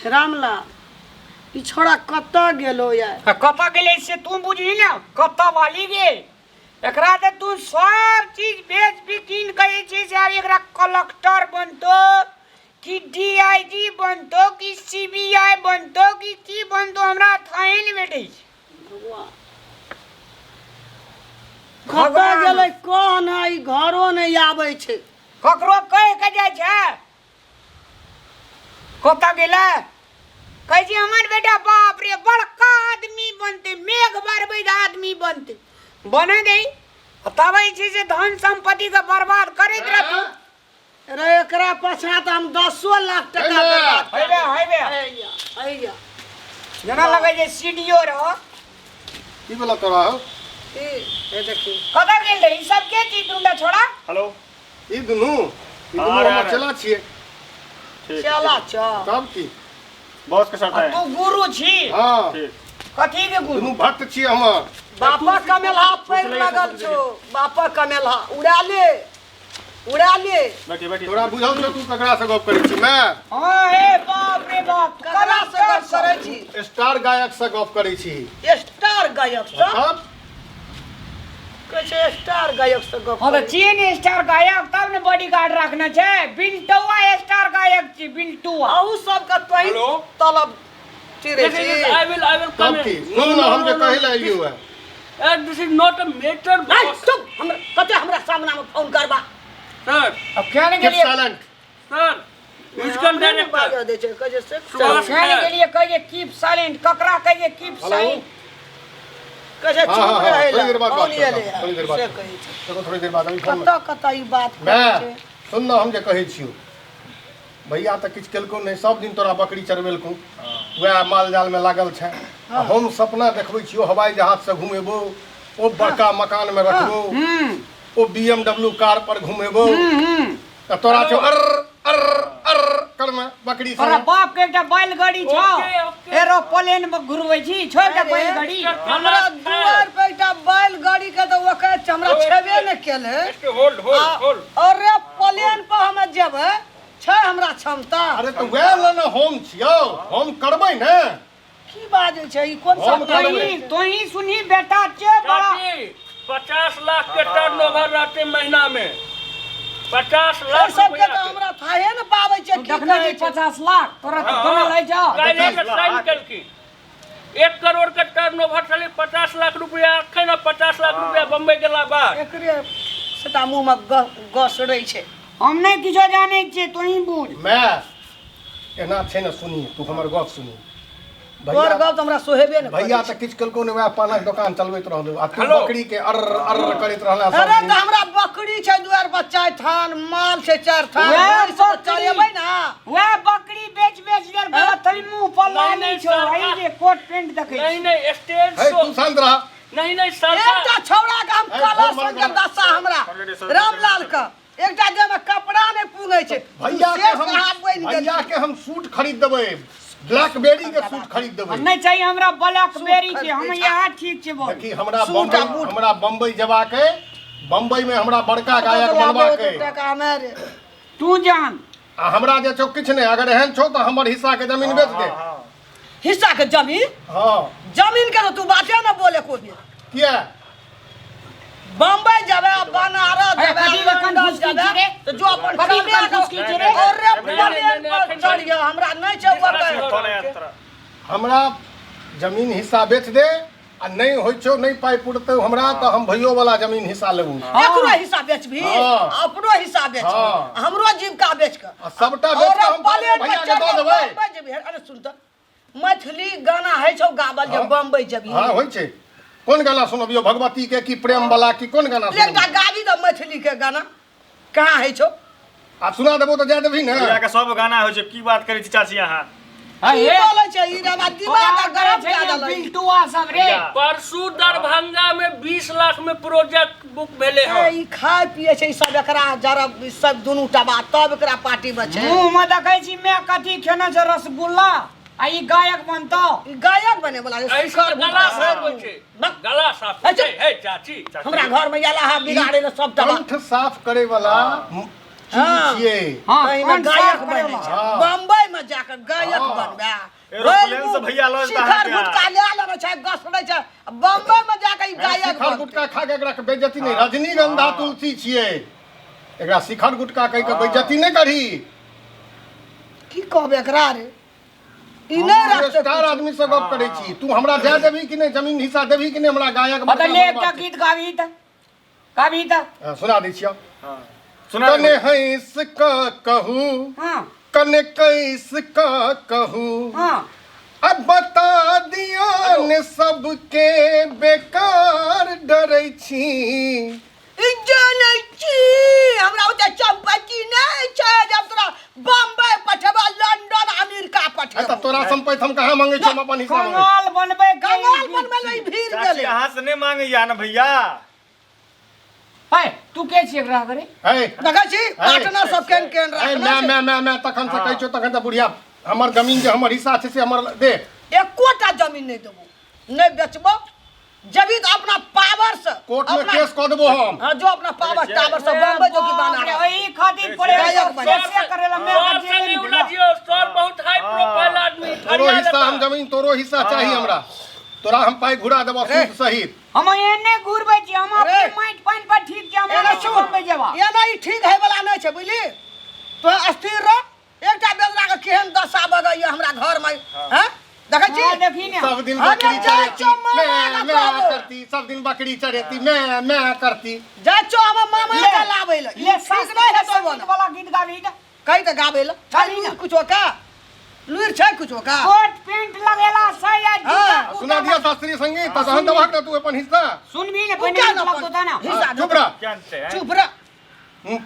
रामलाल ई छोड़ा कतऽ गेलो या आ कतऽ गेलै से तू बुझही ने कतऽ वाली गे एकरा तऽ तू सब चीज बेच बिकिन के जे छै से आब एकरा कलेक्टर बनतो कि डीआईजी बनतो कि सीबीआई बनतो कि की बनतो हमरा थाहे नहि भेटै छै भगवान कतऽ गेलै कह ने ई घरो नहि आबै छै ककरो कहि के जाइ छै कतऽ गेलै कहै छै हमर बेटा बाप रे बड़का आदमी बनतै मेघ बरबैत आदमी बनतै बने दे तब जे छै से धन सम्पत्तिके बर्बाद करैत रहतौ रे एकरा पाछा तऽ हम 10 लाख टका बर्बाद हेबे हेबे हैया हैया जेना लगै छै सी डी ओ रह की बोला तोरा हो ई हे देखी कतऽ गेल रही ई सब के छी दुंडा छोड़ा हेलो ई दुनू ई दुनू आ रहा हमर है। चला छियै ठीक चला चल तब की बॉस के साथ आ आए तू गुरु छी हाँ ठीक कथी के गुरु दुनू भक्त छियै हमर बापा कमेलहा पैर लगल छौ बापा कमेलहा उड़ा ले उड़ा ले बैठिए बैठिए तोरा बुझल छौ तू ककरा से गप करै छी मैं हाँ हे बाप रे बाप ककरा से गप करै छी स्टार गायक से गप करै छी स्टार गायक से तब कहै छै स्टार गायक से गप हाँ तऽ करै छी। छियै ने स्टार गायक तब ने बॉडीगार्ड रखना छै बिल्टुआ स्टार गायक छी बिल्टुआ अहू सबके तोही हेलो? तलब चिरै Yes, छी yes, I will, I will come तब in. की सुन ने हम जे कहै लए एलियौ है This is not a matter, नहि boss. चुप हमरा कते हमरा सामना में फोन करबा Sir, अब क्या ने कीप गेलियै साइलेंट sir, musical हमरे ने director. बाजऽ दै छै कहै छै से सुभाष क्या ने गेलियै कहियै कीप साइलेंट ककरा कहियै कीप हेलो? साइलेंट कहै छै हाँ, चुप हाँ, हाँ, रहै थोड़ी लए देर बाद बात फोन करब, एलै थोड़ी देर बाद से कहै छै देखो थोड़ी देर बाद अभी फोन कतऽ कतऽ ई बात करै मैं छै सुन ने हम जे कहै छियौ भैया तऽ किछु केलकौ नहि सब दिन तोरा बकरी चरबेलकौ वएह माल जालमे लागल छै आ हम सपना देखबै छियौ हवाई जहाजसँ घुमेबो ओ बड़का मकानमे रखबो ओ BMW कार पर घुमेबो तऽ तोरा छौ अर अर अर करमे बकरी तोरा संगे बाप के एकटा बैलगाड़ी छौ ओके, ओके। एरोप्लेन में घुरबै छी छौ एकटा अरे। बैलगाड़ी हमरा दुआर पर एकटा बैलगाड़ी के तऽ ओकर हमरा छेबे नहि केलै Just hold, hold, hold. अरे प्लेन पर हम जेबै छै हमरा क्षमता अरे तऽ वएह लए ने हम छियौ हम करबै ने की बाजै छै ई कोन हम सा करबै। तोही तोही सुनी बेटा चे बड़ा चाची, 50 लाख के टर्न ओवर रहते महीना में 50 लाख सबके रुपया तऽ के। हमरा थाहे ने पाबै छै तू की देखने कहै छी छै 50 लाख तोरा तऽ बनल है जा काल्हे के साइन केलखिन 1 करोड़ के टर्न ओवर छलै 50 लाख रुपया अखन 50 लाख रुपया बम्बई गेला बाद एकरे सेटा मुँह मे गसरै छै हम नहि किछो जानै छियै तोही बुझ माय एना छै ने सुनी तू हमर गप सुनी तोहर भैया गप तऽ हमरा सोहेबे ने भैया तऽ किछु केलको ने वएह पानक दोकान चलबैत रहलो आ तू हेलो। बकरी के अर अर करैत रहला सब अरे दिन। तऽ हमरा बकरी छै दुआर पर चारि थान माल छै चारि थान वएह ओहि सब बकरी। चरेबै ने वएह बकरी बेच बेच देल गलत है मुंह पर नहीं, लाली नहीं, छौ सरकार- हई जे कोट पैंट देखै नहीं छी नहीं स्टेज हे शो तू शांत रह नहीं नहीं सरकार एकटा छौड़ा के हम ए, कलर फोन बंद संग के कर। दशा हमरा रामलाल के एकटा देह में कपड़ा नहि पुंगै छै भैया के शेष हम कहाँ बनि गेल भैया के हम सूट खरीद देबै ब्लैकबेरी के सूट खरीद देबै नहि चाहिए हमरा ब्लैकबेरी के हम खरीदै छै। यहाँ ठीक छै बोल देखी हमरा सूट आ बम्बई बूट। हमरा बम्बई जेबाक है बम्बई में हमरा बड़का गायक बनबाक है टका मे रे तू जान आ हमरा जे छौ किछु नहि अगर एहन छौ तऽ हमर हिस्सा के जमीन बेच दे हिस्सा के जमीन हाँ जमीन के तो तू बाते न बोले को भी किया बम्बई जाबे आ बनारस अरे जाबे कथी के लंदन कन्फ्यूज की जाबे छी रे? तो जो अपन कथी के कमे कन्फ्यूज की छी रे? अरे नहीं, नहीं, प्लेन नहीं, पर अखन चढ़िए हमरा नहीं छै ओकर हमरा जमीन हिस्सा बेच दे आ नहि होइ छौ नहि पाइ पुरतौ हमरा तऽ हम भैयो वाला जमीन हिस्सा लेबू एकरो हिस्सा बेचबी हाँ। अपनो हिस्सा बेचबी हाँ। हमरो जीविका बेच के आ सबटा बेच के और हम प्लेन पर भैया के चढ़ दऽ के देबै बम्बई जेबी अरे सुन तऽ मैथिली गाना है छौ गावल जे हाँ। बम्बई जेबी हाँ होइ छै कोन गाना सुनबियौ भगवती के की प्रेम वाला की कोन गाना एकटा सुनबियौ गाबी दऽ मैथिली के गाना कहाँ है छौ आब सुना देबो तऽ जाय देबही ने भैया के सब गाना होइ छै की बात करै छी चाची अहाँ की हे बोलै छै ई रे दिमाग गरम कए देलक बिल्टुआ सब रे परसू दरभंगा में 20 लाख में प्रोजेक्ट बुक भेले ए, हन ई खाय पिए छै ई सब एकरा जरब ई सब दुनू टा बात तब एकरा पार्टी में छै मुंह में देखै छी मैं कथी खेने छै रसगुल्ला आ ई गायक बनतो ई गायक बने वाला छै, ऐसे शिकार गला भूखा साफ होइ छै बक। गला साफ होइ छै हे चाची हमरा घर में आला हा बिगाड़े ले सब टा बात कंठ साफ करे वाला चीज छियै। हाँ, एहिमे कौन गायक साफ बनै करेला? छै। हाँ। बम्बई में जाके गायक बनबै। एरोप्लेन से भैया लऽ जेता शिखर अहाँके। गुटका ले लेने छै, गसरै छै। बम्बई में जाके ई गायक शिखर बनतै। गुटका खा के एकरा बेइज्जती नहि, रजनीगंधा तुलसी छियै, एकरा शिखर गुटका कहि के बेइज्जती नहि करही। की कहबै एकरा रे, ई नहि रखतै। स्टार आदमी से गप करै छी। तू हमरा दए देबही कि नहि? जमीन हिस्सा देबही कि नहि हमरा? गायक बता ले, बनबाक एकटा छै। गीत गाबी त, गाबी त। हाँ, सुना दै छियौ। सुना। कने हंस क कहू, हाँ, कने कैस क कहू, हाँ, अब बता दियो ने सबके बेकार डरै छी। ई जानै छी, हमरा ओते चम्पति नहि छै जब तोरा बम्बई पठेबा, लंदन, अमेरिका आ तऽ पठेबा। तोरा संपत्ति हम कहाँ मांगै छी? हम अपन हिस्सा मांगै छी। कंगाल बनबै के ई कंगाल गीत बनबै लए ई छी। भीड़ चाची गेलै। अहाँ से नहि मांगैया ने भैया। है, तू के छी एकरा करे? है, देखै छी पार्टनर सब केहन केहन है, रखने मैं छै। मैं मैं मैं तखन से कहै छियौ, तखन तऽ बुढ़िया हमर जमीन जे हमर हिस्सा छै से हमर दे। एकोटा जमीन नहि देबो, नहि बेचबो। जबी तऽ अपना पावर से कोर्ट में अपना- केस कऽ देबो हम। हाँ, जो अपना पावर टावर से बम्बई जो की बना रे, रहा। ओही खातिर पड़े गायक बने। से करेला मैं सर से नहीं उलझियो, सर बहुत हाई प्रोफाइल आदमी। तोरो फरिया हिस्सा हम लेता। जमीन तोरो हिस्सा चाही हमरा। तोरा हम पाइ घुरा देबो सूद सहित। हम एने घुरबै छी, हम अरे। अपने माटि पानि पर ठीक छी, हम एना एने सुन, बम्बई जेबा। एना ई ठीक है वाला नहि छै, बुझली? तो स्थिर रह। एकटा बेदरा के केहन दशा बगैया हमरा घर में हैं, देखै छी? हाँ, देखी ने। सब दिन अरे बकरी जाइ चरेती छौ मामा मैं लग मैं कहबो। करती, सब दिन बकरी चरेती मैं मैं करती। जाइ छौ हमर मामा ले, के लाबै लए। ले, ई ठीक नहि हेतौ। संगीत बना वाला गीत गाबी त। कहि तऽ गाबै लए। गाबी ने। लुरि कुछो का लुरि छै, कुछो का कोट पेंट लगेला से या जूता हाँ, कुर्ता। सुना दिया शास्त्रीय संगीत तऽ तहन दबाक ने तू अपन हिस्सा। सुनबी ने तू पहिने, क्या गीत ना लगतो अपन त ना। हिस्सा चुप रह। क्या छै? चुप रह।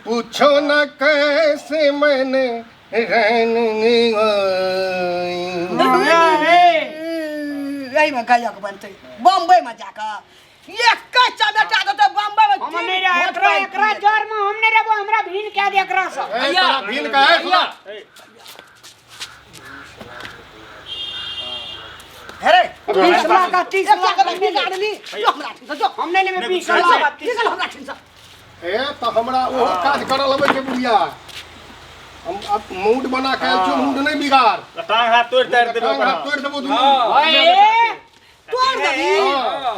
पूछो न कैसे मैंने रैन निभाई। एहिमे गायक बनतै बम्बई में जाकऽ, एक चमेटा देतै बम्बई में। हम नहीं रह एकरा, एकरा जर में हम नहीं रहबो, हमरा भीन कह दे एकरा से। ए, तोरा भीन का है, सुना। हेरे, 20 लाख आ 30 एकटा लाख के हम नहीं बिगाड़ लेबै। ली जो हमरा ठीनसँ, जो। हम नहीं लेबै 20 लाख आ 30 निकल लाख। हमरा ठीनसँ। ए तऽ हमरा ओहो काज करल अबै छै बुढ़िया। हम अब मूड बना के आयल छियौ, मूड नहि बिगाड़। टांग हाथ तोड़ि ताड़ि देबै टांग ओकरा। हाथ तोड़ि देबो दुनू। ओए, तोड़ देबी?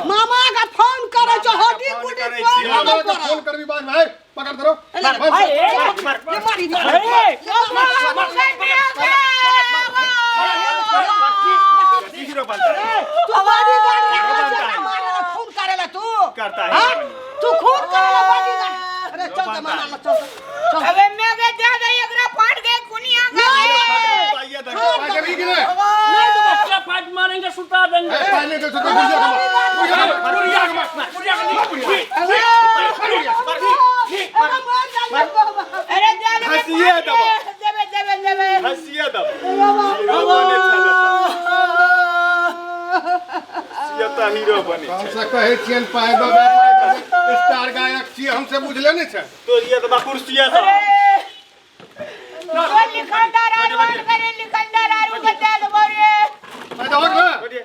मामा के फोन करै छौ, हड्डी फोन गुड्डी करै तोड़ छियै। देबौ मामा के तोरा। फोन करबी बाद में। पकड़ धरो। अरे, ये मारी दे। अरे, हीरो बनता है। तू बॉडीगार्ड रखले छै, हमरा मारेला, खून करेला तू। करता है। हाँ? तू खून करेला बॉडीगार्ड। अरे चल त मामा लग, चल त, चल। अबे मैं के दे दे एकरा, फाट गए कुनिया के। आइए देखो। पाइ देबही कि नहि? नहीं देबो। बच्चा फाट मारेंगे, सुता देंगे। ए, पाइ नहि दै छौ तऽ बुढ़िया के मार। बुढ़िया के मार। बुढ़िया के मार। बुढ़िया के नी- अरे मार डाल बाबा। अरे दे दे। हंसिए देबो। देबे देबे देबे। हंसिए दब हीरो बने छल हंसिए हीरो बने। हमसे कहै छियनि पाइ देबै, पाइ देबै। स्टार गायक छियै हमसे, बुझले नहि छै। तोड़िए देबा कुर्सिए से। जो लिखंदर आरू करे, लिखंदर आरू के दे देबो रे। पाइ दहक ने।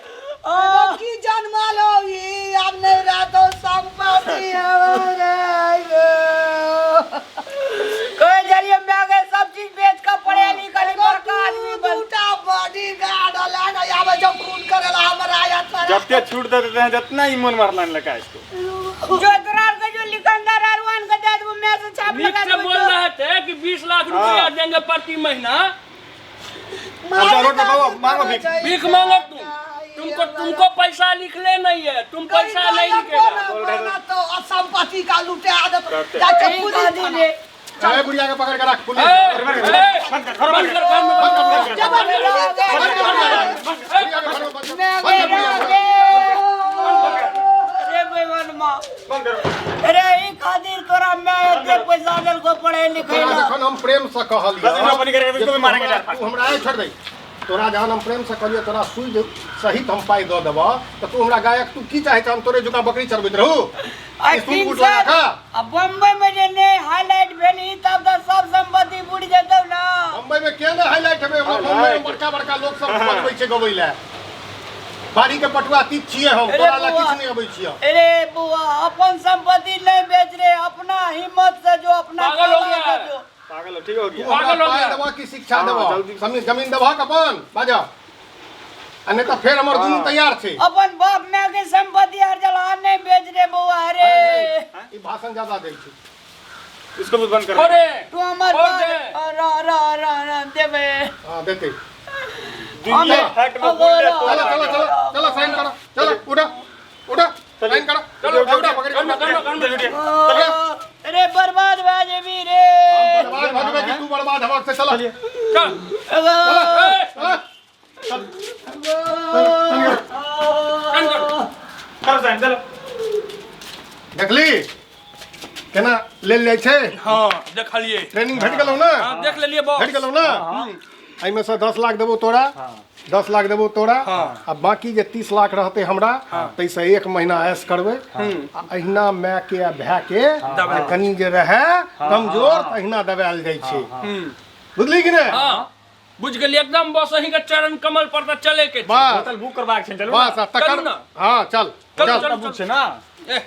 ओ की जन्मलो ई, आब नहीं रहतो संपत्ति हमरे। कोई जरिए मैं के सब चीज बेच के पढ़े लिखल बड़का आदमी बन। दूटा बॉडीगार्ड लगा आवे जो खून करेला हमरा या तोरा। जते छूट दे देते हैं जितना ही मन मारने लगा इसको। जो तोरा के जो लिखंदर आरू के दे देबो, मैं से छाप नीक लगा से देबो। बोल रहे थे कि 20 लाख रुपया देंगे प्रति महीना। अब जा रोड पे बाबा, मांगो भीख। भीख मांगो तुम। तुमको तुमको पैसा लिखले नहीं है, तुम पैसा नहीं लिखेगा। तो संपत्ति का लुटे आदत करते। जाके एक पुलिस आदमी थाना। रे। ए, बुढ़िया के पकड़ के रख पुलिस। ए, ए, बंद कर घर में, बंद कर। जब पुलिस बुढ़िया के घर में बंद कर। मैं बंद कर बुढ़िया के। रे बेईमान माँ। बंद करो। अरे ई खातिर तोरा मैं एते पैसा देलको पढ़े लिखे तोरा ला। जखन हम प्रेम से कहलियौ बस हीरो बनी करके इसको भी मारेंगे जे चार पाँच। तू हमरा आइ छोड़ दे। तोरा जहन हम प्रेम से कहलियौ तोरा सुई सहित हम पाइ दऽ देबऽ तऽ तू हमरा गायक, तू की चाहै छ हम तोरे जुका बकरी चरबैत रहू? आ ई सूट तीन बूट लगा सौ कऽ आ बम्बई में जे ने हाईलाइट भेली तब तऽ सब संपत्ति बुड़ जेतौ ना। बम्बई में के ने हाईलाइट हेबै? हमरा बम्बई में बड़का बड़का लोक सब बजबै छै गबै लए। बाड़ी के पटुआ तीत छियै हम। अरे तोरा लए बौआ। किछु नहि अबै छियै। अरे बुआ, अपन संपत्ति नहीं बेच रे, अपना हिम्मत से जो, अपना पागल हो कला गया से है। जो। पागल हो, ठीक हो तू गया। हमरा पागल हो पाइ गया। देबह कि शिक्षा हाँ, देबह? जल्दी। जमीन जमीन देबहक अपन बाजऽ, आ नहि तऽ फेर हमर दुनू तैयार छै। अपन बाप माय के संपत्ति आर जला नहीं बेच रे बौआ रे। ई भाषण ज्यादा दै छै। इसको भी बंद कर। अरे तू हमर छोड़ बाप दे। र र र र देबे। हाँ, देतै। दुनिया फैक्ट में बोल रहे। चलो चलो चलो चलो, साइन करो, चलो उठो उठो, साइन करो, चलो, उठो, पकड़ चलो, चलो, चलो। अरे बर्बाद भए जेबी रे। बर्बाद भऽ जेबै कि तू बर्बाद हेबक से? चल। चल। चल। करो साइन, चलो। देखली केना लेल जाइ छै? हाँ, देखलिए। ट्रेनिंग भेट गेलौ ने? हाँ, देख लेलिए बॉस। भेट गेलौ ने? एहिमे से 10 लाख देबो तोरा, 10 लाख देबो तोरा, आ बाकी जे 30 लाख रहतै हमरा, ताहिसँ एक महीना ऐश करबै, आ अहिना माय के आ भाय के आ कनि जे रहै कमजोर तऽ अहिना दबायल जाइ छै। बुझली कि नहि? हाँ, बुझ गेलिए एकदम बॉस। अहीं के चरण कमल पर तऽ चले के छै। बस। होटल बुक करबाक छै, चलू। बस, आ तकर चलू ने। हाँ, चल। चल, चल। चल। बुक छै ना? एह,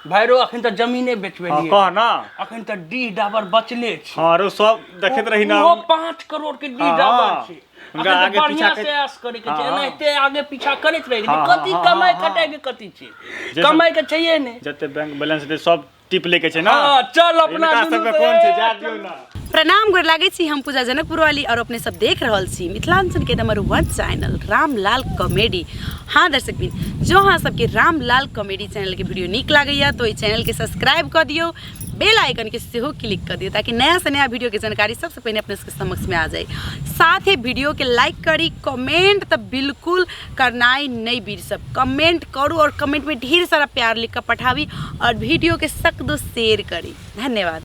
भाइरो, अखन तऽ जमीने बेचबेलियै। कह ना। अखन तऽ डीह डाबर बचले छै। हाँ, रो सब देखैत रही ना। ओहो 5 करोड़ के डीह डाबर छै। हुनका अखन तऽ आगे बढ़िया पीछा से ऐश करे के छै। एनाहिते आगे पीछा करैत रहे के छै। कथी कमाइ खटाइ के कथी छै? कमाइ के छैहे नहि। जते बैंक बैलेंस हेतै सब टिप ले के छै ना। हाँ, चल अपना हिनका दुनू सबके तऽ कोन छै, जा दियौ ना। प्रणाम, गोर लागै छी। हम पूजा जनकपुर वाली और अपने सब देख रहल छी मिथिलांचल के नंबर 1 चैनल रामलाल कॉमेडी। हाँ दर्शक बिन, जो अहाँ सबके रामलाल कॉमेडी चैनल के वीडियो नीक लागैया तो एहि चैनल के सब्सक्राइब कऽ दियौ, बेल आइकन के सेहो क्लिक कऽ दियौ, ताकि नया से नया वीडियो के जानकारी सबसे पहिने अपने सबके समक्ष में आ जाए। साथ ही वीडियो के लाइक करी, कमेंट तऽ बिल्कुल करनाइ नहीं बिसरब। कमेंट करू और कमेंट में ढेर सारा प्यार लिख कर पठाबी और वीडियो के सक दो शेयर करी। धन्यवाद।